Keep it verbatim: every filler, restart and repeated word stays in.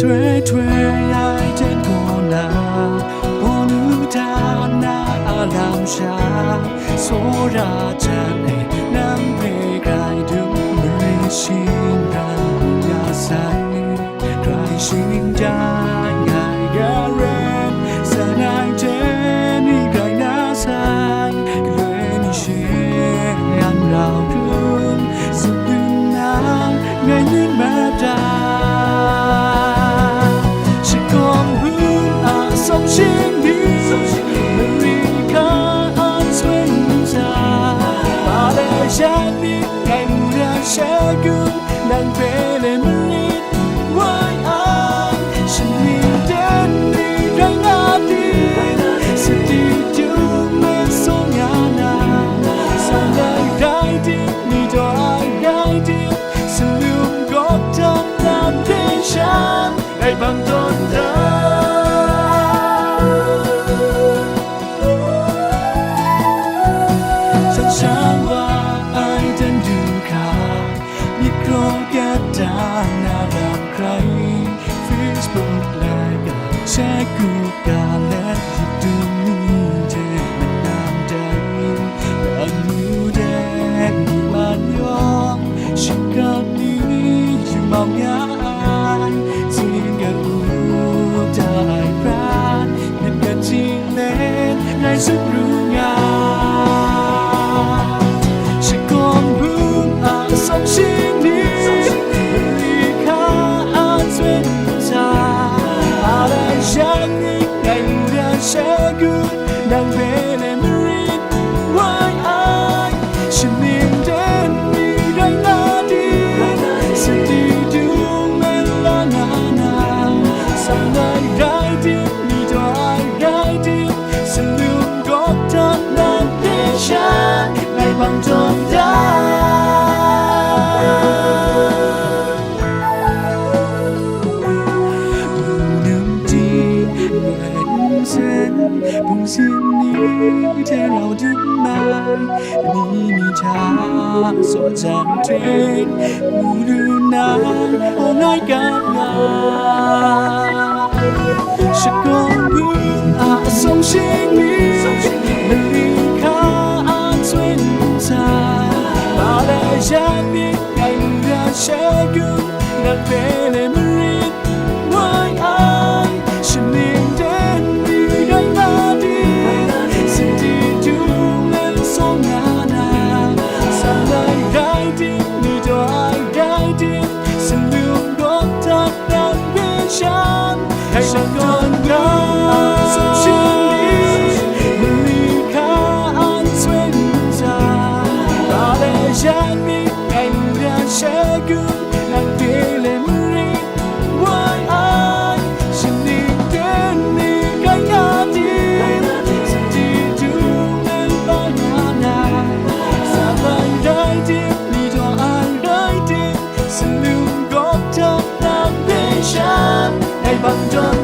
Toi toi ai jen gaw na, Pawlu hta na a lam sha, tsawra jan e nang hpe grai dum, mare shing rai nga sai. Grai shing jan ai garen, san ai jen ni grai na sai. Galoi ni she an rau hkrum, zup dun na ngai myit mada. Shagawng hpung a sawng shing ni, mari hka a swen ntsa, Malaysia ni ngai mura shagun, nang hpe le marit wai ai, shaning ten ni rai nga di, sadi dung me song ya na, sang ai rai di, ni daw ai rai di, salum gawp dan dan de shan, ngai bang tawn da. Shan shan wa ai dan du hkra, myit kraw kyat dan na lam hkrai, Facebook like a, share group ga let, YouTube ni hte manam dai, anu de ni man yawng, shingkang ni yu mau ya ai, zing ga u da ai pran, myit ga ting let, ngai tsun ru nga. Shagawng hpung a sawng shing ni, mari hka a swen ntsa, Malaysia ni ngai mura shagun, nang hpe le marit wai ai, shaning ten ni rai nga di, sadi dung me la nga na, sang ai rai di, ni daw ai rai di, salum gawp dan dan de shan, ngai bang tawn da. Num di ngai nsen, bung sin ni hte rau dim ai, ni mi hta saw jan hte, mu lu na, hpawng ai ga nga. Shagawng hpung a sawng shing ni, mari hka a swen ntsa, Malaysia ni ngai mura shagun, nang hpe le marit wai ai, shaning ten ni rai nga di, sadi dung me song nga na, sang ai rai di, ni daw ai rai di, salum gawp dan dan de shan, ngai bang tawn da. Sum shing ni, mari hka a swen ntsa, Malaysia ni ngai mura shagun, nang hpe le marit wai ai, shaning ten ni rai nga di, sadi dung me la nga na, sang ai rai di, ni daw ai rai di, salum gawp dan dan de shan, ngai bang tawn